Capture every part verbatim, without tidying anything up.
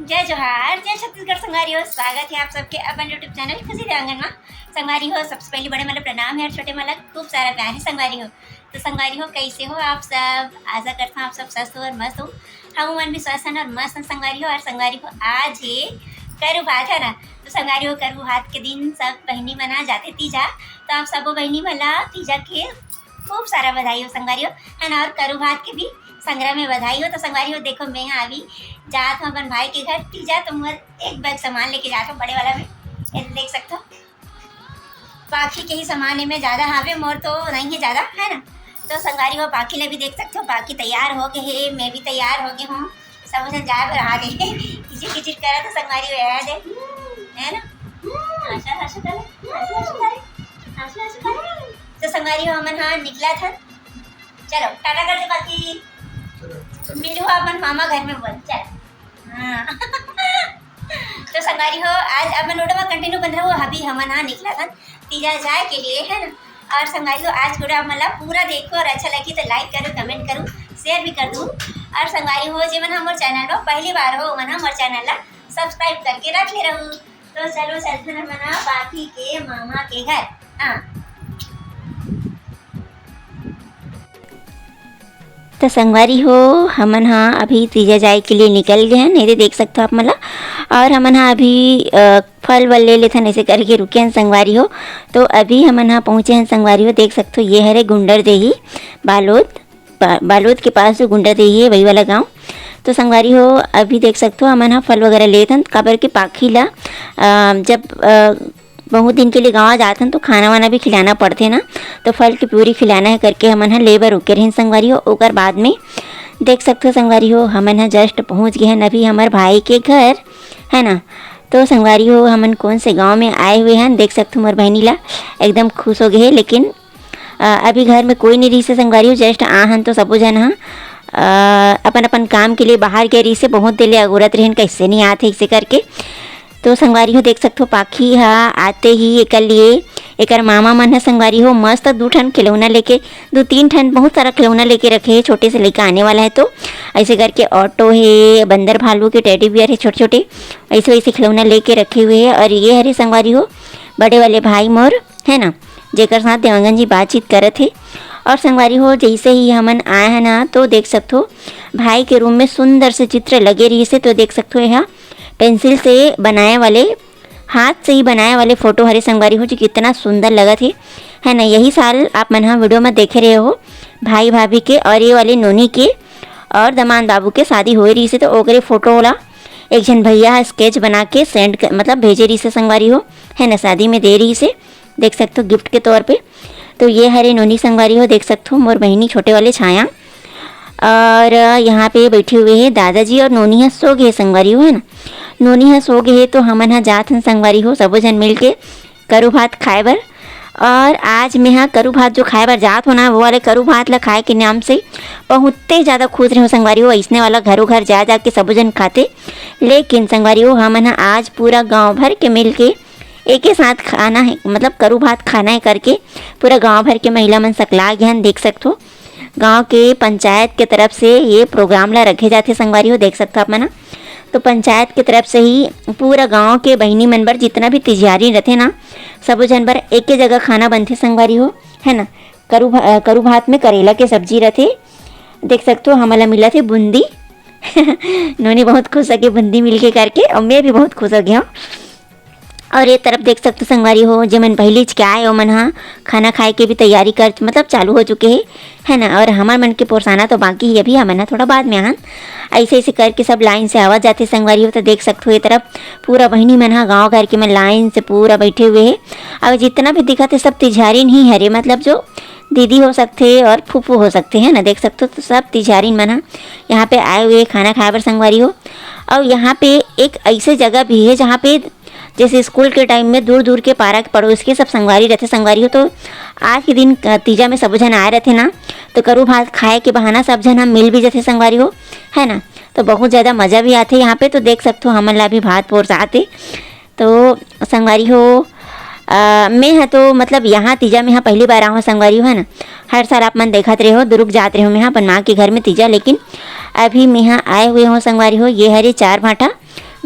जय जोहार, जय छत्तीसगढ़ संगवारी हो। स्वागत है आप सबके अपन YouTube चैनल खुशी देवांगन मा। संगवारी हो, सबसे पहले बड़े मन ला प्रणाम है और छोटे मन ला खूब सारा प्यार है संगवारी हो। तो संगवारी हो, कैसे हो आप सब? आशा करता हूँ आप सब स्वस्थ हो और मस्त हो। हम मन भी स्वस्थ हन और मस्त हन संगवारी हो। और संगवारी हो, आज है करू भात है ना, तो संगवारी हो, करू भात के दिन सब बहिनी मन आ जाथे तीजा, तो आप सबो बहिनी मन ला तीजा के खूब सारा बधाई हो संगवारी हो, है ना। और करू भात के भी संग्रह में बधाई हो। तो संगवारी हो, देखो, मैं हा अभी जात हूँ अपन भाई के घर तीजा, तो मोर एक बैग सामान लेके जात हूँ बड़े वाला में। ये देख सकते हो, बाकी के ही सामान में ज्यादा हावे, मोर तो नहीं है ज्यादा, है ना। तो संगवारी हो, बाकी ले भी देख सकते हो, बाकी तैयार हो गए है, मैं भी तैयार हो गए हूँ, सब झन जाए बर आ गए। किचिर किचिर करा तो संगवारी हो, याद है, है ना। हंसा, हंसा, चलो, हंसा, हंसा, चलो, हंसा, हंसा, चलो। तो संगवारी हो, हमन हाँ निकला था, चलो टाटा कर दे, बाकी मिलू अपन मामा घर में बोल, चल। हाँ। तो संगवारी हो, आज अपन ओडो में कंटिन्यू बन रहो, अभी हमन हाँ निकला था तीजा जाए के लिए, है ना। और संगवारी हो, आज पूरा मतलब पूरा देखो और अच्छा लगी तो लाइक करो, कमेंट करो, शेयर भी कर दो। और संगवारी हो, जे मन हमर चैनल में पहली बार हो, मन हमर चैनल ला सब्सक्राइब करके रख ले रहू। तो चलो चलते हैं मना बाकी के मामा के घर। हाँ। तो संगवारी हो, हमन हा अभी तीजा जाए के लिए निकल गए हैं। नहीं तो देख सकते हो आप मला, और हमन हा अभी अ, फल वल ले लेथन, ऐसे करके रुके हैं संगवारी हो। तो अभी हमन हा पहुँचे हैं संगवारी हो, देख सकते हो ये हरे गुंडर देही बालोद, बा-, बालोद के पास जो गुंडर देही है वही वाला गाँव। तो संगवारी हो, अभी देख सकते हो हमन हा फल वगैरह लेथन, काबर के पाखी ला अ, जब अ, बहुत दिन के लिए गाँव जाथन तो खाना वाना भी खिलाना पड़थे ना, तो फल की पूरी खिलाना है करके हमन ह ले बर रुके रहिन संगवारी हो। ओकर बाद में देख सकथो संगवारी हो, हमन ह जस्ट पहुँच गए हन अभी हमर भाई के घर, है ना। तो संगवारी हो, हमन कौन से गाँव में आए हुए हन, देख सकथो मोर बहिनी ला एकदम खुश हो गए हे। लेकिन अ, अभी घर में कोई नहीं रहिसे संगवारी हो, जस्ट आ हन तो सबो झन ह अ, अपन अपन काम के लिए बाहर गए रहिसे, बहुत देर ले अगोरत रहिन कैसे नहीं आत हे इसे करके। तो संगवारी हो देख सकथो, पाखी ह आते ही एकर लिए एकर मामा मन ह संगवारी हो मस्त दू ठन खिलौना लेके, दू तीन ठन बहुत सारा खिलौना लेके रखे हे, छोटे से लइका आने वाला है तो ऐसे करके ऑटो हे, बंदर भालू के टेडी बियर हे छोटे छोटे, ऐसे वैसे खिलौना लेके रखे हुए हे। और ये हरे संगवारी हो बड़े वाले भाई मोर, है ना, जेकर साथ देवांगन जी बातचीत करत हे। और संगवारी हो जैसे ही हमन आए हैं ना तो देख सकथो भाई के रूम में सुंदर से चित्र लगे रहिसे, तो देख सकथो यह पेंसिल से बनाए वाले, हाथ से ही बनाए वाले फोटो हरे संगवारी हो, जो कितना सुंदर लगत हे, है ना। यही साल आप मन ह वीडियो में देखे रहे हो भाई भाभी के और ये वाले नोनी के और दमान बाबू के शादी होए रहिसे, तो ओकरे फोटो ला एक झन भैया ह स्केच बना के सेंड कर, मतलब भेजे रहिसे संगवारी हो, है ना, शादी में दे रहिसे, देख सकथो गिफ्ट के तौर पे। तो ये हरे नोनी संगवारी हो, देख सकथो मोर बहिनी छोटे वाले छाया। और यहाँ पे बैठे हुए हैं दादाजी और नोनी ह सो गए संगवारी हो, है ना। नोनी ह सो गए हे तो हमन ह जात हन संगवारी हो, सबो झन मिल के करू भात खाए बर। और आज मैं ह करू भात जो खाए बर जात हो ना, वो वाले करू भात ला खाए के नाम से बहुते ज़्यादा खुश रहे हो संगवारी हो। ऐसने वाला घरों घर जा जा के सबो झन खाते, लेकिन संगवारी हो हमन ह आज पूरा गांव भर के मिल के एके साथ खाना है, मतलब करू भात खाना है करके पूरा गांव भर के महिला मन सकला गए हन। देख सकथो गांव के पंचायत के तरफ से ये प्रोग्राम ला रखे जाथे संगवारी हो, देख सकथो आप मन ह। तो पंचायत के तरफ से ही पूरा गांव के बहिनी मन बर जितना भी तिजहारी रथे ना, सबो झन बर एके जगह खाना बनथे संगवारी हो, है ना। करू भा-, अ, करू भात में करेला के सब्जी रथे, देख सकथो हमन ला मिलत हे बूंदी। नोनी बहुत खुश है कि बूंदी मिल के करके, और मैं भी बहुत खुश हो गया हूँ। और ये तरफ देख सकथो संगवारी हो, जे मन पहिलीच के आए, ओमन ह खाना खाए के भी तैयारी कर, मतलब चालू हो चुके हे, है ना। और हमर मन के पोरसाना तो बाकी ही, अभी हमन ह थोड़ा बाद में आहन। ऐसे ऐसे करके सब लाइन से आवत जाथे संगवारी हो। तो देख सकथो ये तरफ पूरा बहिनी मन ह गाँव घर के मन लाइन से पूरा बैठे हुए हे। और जितना भी दिखत हे सब तिजहारिन ही हरे, मतलब जो दीदी हो सकथे और फूफू हो सकथे, है ना। देख सकथो तो सब तिजहारिन मन ह यहाँ पे आए हुए खाना खाए बर संगवारी हो। और यहाँ पे एक ऐसे जगह भी है जहाँ पे जैसे स्कूल के टाइम में दूर दूर के पारा के पड़ोस के सब संगवारी रहथे संगवारी हो, तो आज के दिन अ, तीजा में सबो झन आए रहथे ना, तो करू भात खाए के बहाना सब झन हम मिल भी जथे संगवारी हो, है ना। तो बहुत ज़्यादा मज़ा भी आथे यहाँ पे। तो देख सकथो हमन ला भी भात पोरसात हे। तो संगवारी हो, अ, मैं ह तो मतलब यहाँ तीजा में ह पहली बार आए हों संगवारी हो, है ना। हर साल आप मन देखत रहे हो, दुरुग जात रहे हो मैं ह अपन माँ के घर में तीजा, लेकिन अभी मैं ह आए हुए हों संगवारी हो। ये हरे चार भाटा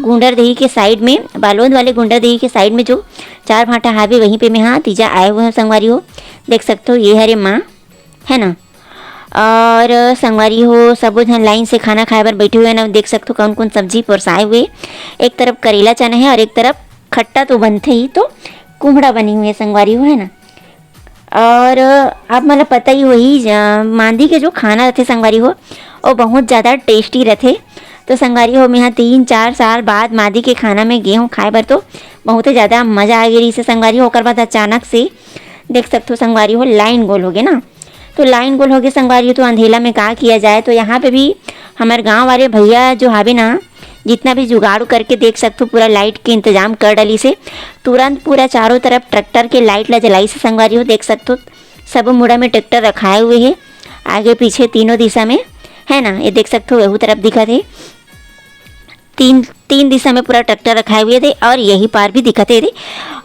गुंडरदेही के साइड में, बालोद वाले गुंडरदेही के साइड में जो चार भाटा हाईवे, वहीं पे मैं, हाँ, तीजा आए हुए हैं संगवारी हो। देख सकते हो, ये हरे माँ, है ना। और संगवारी हो, सबो झन लाइन से खाना खाए बर बैठे हुए हैं ना। देख सकते हो, कौन कौन सब्जी परोसाए हुए। एक तरफ करेला चना है और एक तरफ खट्टा तो बनते ही, तो कुम्हड़ा बनी हुई है संगवारी हो, है ना। और आप मन ल पता ही होही, ज-, मांदी के जो खाना रथे संगवारी हो, वो बहुत ज़्यादा टेस्टी रथे। तो संगवारी हो, मैं ह तीन चार साल बाद मांदी के खाना में गे हूँ खाए बर, तो बहुत ही ज़्यादा मज़ा आ गई रहिस हे संगवारी हो। ओकर बाद अचानक से देख सकथो संगवारी हो, लाइन गोल हो गए ना। तो लाइन गोल हो गए संगवारी हो, तो अंधेला में का किया जाए। तो यहाँ पे भी हमारे गाँव वाले भैया जो हावे ना, जितना भी जुगाड़ करके देख सकथो, पूरा लाइट के इंतजाम कर डालिस हे। तुरंत पूरा चारों तरफ ट्रैक्टर के लाइट ला जलाइस हे संगवारी हो। देख सकथो, सब मुड़ा में ट्रैक्टर रखाए हुए हे, आगे पीछे तीनों दिशा में, है ना। ये देख सकथो, वहू तरफ दिखत हे, तीन, तीन दिशा में पूरा ट्रैक्टर रखाए हुए थे और यही पार भी दिखत हे।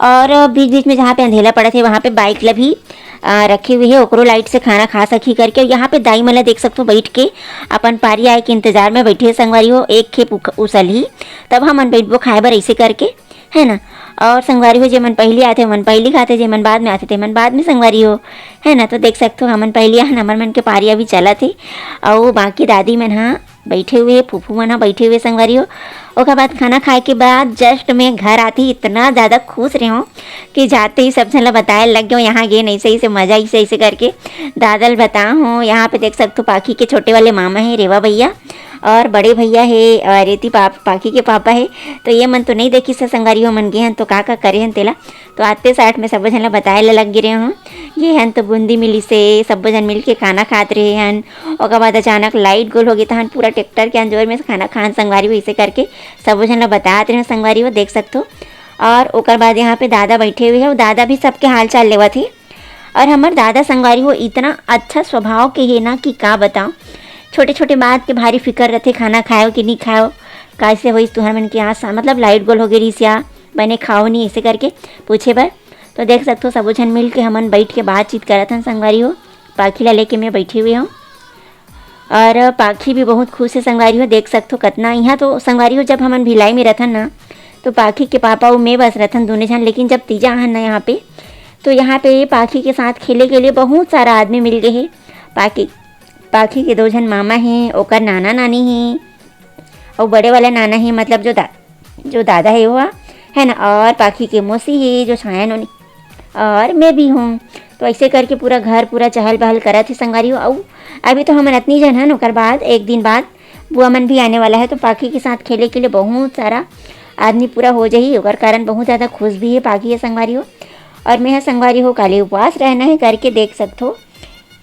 और बीच बीच में जहाँ पे अंधेला पड़त हे, वहाँ पे बाइक ला भी, आ, रखे हुए हे, ओकरो लाइट से खाना खा सकी करके। और यहाँ पे दाई मन ला देख सकथो, बैठ के अपन पारी आए के इंतजार में बैठे हे संगवारी हो। एक खेप उख-, उसल ही, तब हमन बैठबो खाए बर, ऐसे करके, है ना। और संगवारी हो, जे मन पहली आथे, मन पहली खाथे, जे मन बाद में आथे, ते मन बाद में संगवारी हो, है ना। तो देख सकथो, हमन पहली आहन, हमर मन के पारी अभी चलत हे, अउ बाकी दादी मन ह बैठे हुए, फूफू मन ह बैठे हुए संगवारी हो। ओकर बाद खाना खाए के बाद जस्ट मैं घर आती, इतना ज़्यादा खुश रहे हूँ कि जाते ही सब झन ला बताए लग गए, यहाँ गे, ऐसे, ऐसे मज़ा, ऐसे, ऐसे करके दादा ल बता हूँ। यहाँ पे देख सकथो, पाखी के छोटे वाले मामा हे रेवा भैया, और बड़े भैया हे, अ, रेती पाप-, पाखी के पापा हे। तो ये मन तो नहीं देखिस हे संगवारी हो, मन गे हन तो का का करे हन तेला। तो आते साठ में सबो झन ला बताए ला लग गे रहे हूँ। ये हन तो बूंदी मिलिस हे, सबो झन मिल के खाना खात रहे हन। ओकर बाद अचानक लाइट गोल हो गई, तहन पूरा ट्रैक्टर के अंजोर में से खाना खान संगवारी हो, ऐसे करके सबो झन ला बतात रहे हूँ संगवारी हो, देख सकथो। और ओकर बाद यहाँ पे दादा बैठे हुए हे, दादा भी सबके हाल चाल लेवत हे। और हमर दादा संगवारी हो इतना अच्छा स्वभाव के हे ना कि का बताओ। छोटे छोटे बात के भारी फिकर रथे, खाना खायो कि नहीं खायो, कैसे होइस तुहर मन के आस, मतलब लाइट गोल हो गई रहिस या बने खाओ नहीं, ऐसे करके पूछे बर। तो देख सकथो, सबो झन मिल के हमन बैठ के बातचीत करत हन संगवारी हो। पाखी ला लेके मैं बैठी हुई हूँ और पाखी भी बहुत खुश है संगवारी हो। देख सकथो कतना, यहाँ तो संगवारी हो, जब हमन भिलाई में रहथन ना, तो पाखी के पापा अउ मैं बस रहथन दोनों झन, लेकिन जब तीजा आहन ना यहाँ पे, तो यहाँ पे पाखी के साथ खेले के लिए बहुत सारा आदमी मिल गए हे। पाखी, पाखी के दो झन मामा हे, ओकर नाना नानी हे, अउ बड़े वाला नाना हे, मतलब जो दा-, जो दादा हे वो, है ना, और पाखी के मौसी हे, जो छाया नोनी, और मैं भी हूँ। तो ऐसे करके पूरा घर पूरा चहल पहल करत हे संगवारी हो। अउ अभी तो हमन अतनी झन हन, ओकर बाद एक दिन बाद बुआ मन भी आने वाला है, तो पाखी के साथ खेले के लिए बहुत सारा आदमी पूरा हो जाही। ओकर कारण बहुत ज़्यादा खुश भी है पाखी है संगवारी हो। और मैं ह संगवारी हो, काले उपवास रहना है करके देख सकथो,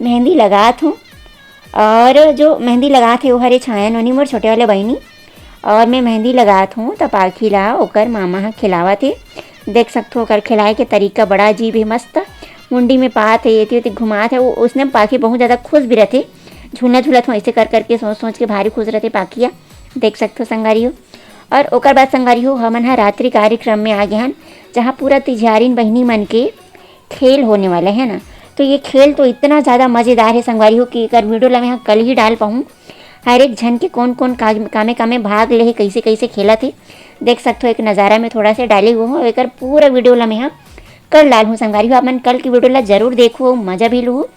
मेहंदी लगात हूँ। और जो मेहंदी लगात हे, वो हरे छाया नोनी, मोर छोटे वाले बहिनी। और मैं मेहंदी लगात हूँ, त पाखी ला ओकर मामा ह खिलावत हे। देख सकथो, ओकर खिलाए के तरीका बड़ा अजीब हे, मस्त मुंडी में पात हे, एती ओती घुमात हे। वो, उसने पाखी बहुत ज़्यादा खुश भी रहथे, झूलना झूलत हूँ ऐसे कर करके, सोच सोच के भारी खुश रहथे पाखी ह। देख सकथो संगवारी हो। और ओकर बाद संगवारी हो, हमन ह रात्रि कार्यक्रम में आ गए हन, जहाँ पूरा तिजहारिन बहिनी मन के खेल होने वाला है ना। तो ये खेल तो इतना ज़्यादा मज़ेदार है संगवारी हो कि एकर वीडियो ला मैं ह कल ही डाल पाऊँ। हर एक झन के कौन कौन का-, कामे कामे भाग ले हे, कैसे कैसे खेलत हे, देख सकथो। एक नज़ारा में थोड़ा से डाले हुए हूँ, एकर पूरा वीडियो ला मैं ह कल डालहूँ संगवारी हो। आप मन कल की वीडियो ला जरूर देखो, मज़ा भी लूहो।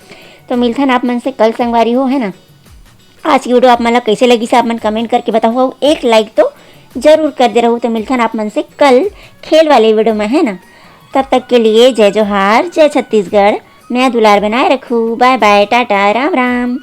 तो मिलथन आप मन से कल संगवारी हो, है ना। आज की वीडियो आप मन ला कैसे लगिस हे, आप मन कमेंट करके बताओ, अउ एक लाइक तो जरूर कर दे रहू। तो मिलथन आप मन से कल खेल वाले वीडियो में, है ना। तब तक के लिए जय जोहार, जय छत्तीसगढ़, मया दुलार बनाए रखू, बाय बाय, टाटा, राम राम।